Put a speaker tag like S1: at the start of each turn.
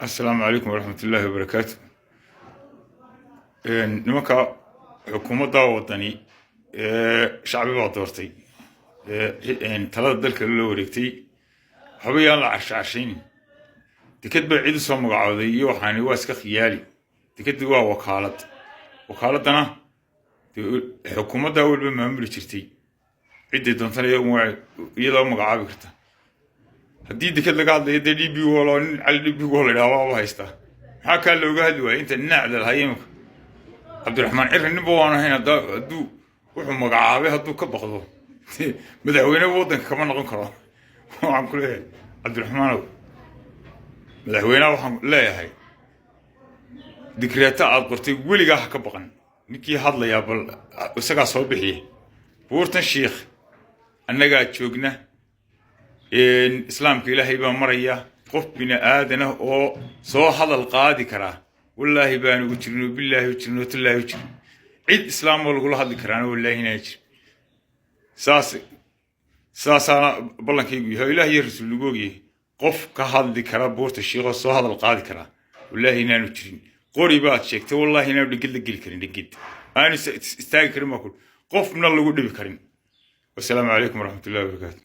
S1: Asalaamu calaykum waraxmat ullaahi wabarakaatu. Nimanka xukuumadda Wadani ee shacbi baa doortay ee talada dalka loo wareegtay, waxba yaan la carshacarshaynin. Deked baa cid u soo magacooday iyo waxaani waa iska khiyaali. Dekedi waa wakaalad, wakaaladana xukuumadda walba maamuli jirtay, ciddii doontana iyadoo magacaabi karta. Haddii deked laga hadlayo, dee DP World oo nin Cali DP World la idhaha waaba haystaa. Maxaa kaa looga hadli waayay inta nacda lahay imika Cabdiraxmaan Ciri? Ninba waan ahayn. Hadduu wuxuu magacaabay hadduu ka baqdo, madaxweyne waddanka kama noqon karo. Waxaan ku leeyahay Cabdiraxmaanow, madaxweynaha waxaan leeyahay, digreeto aad qortay weligaa ha ka baqan. Ninkii hadlayaa bal isagaa soo bixiya. Buurtan Shiikh annagaa joogna, islaamka Ilaahay baa maraya. Qof bini aadanah oo soo hadal qaadi karaa, wallaahi baan ugu jirin oo billaahi u jirin oo tallaahi u jirin. Cid islaam oo lagula hadli karaana wallaahi inaan jirin. Saas sidaasaana ballankaygu yahay oo Ilaah iyo rasuul lagu ogyahay. Qof ka hadli kara buurta Shiikhoo soo hadal qaadi karaa, wallaahi inaanu jirin. Qori baad sheegtay, wallaahi inaanu dheged la geli karin, dheged aanu istaagi karin baa ku qofna lagu dhibi karin. Wasalaamu calaykum waraxmatullahi wabarakaatu.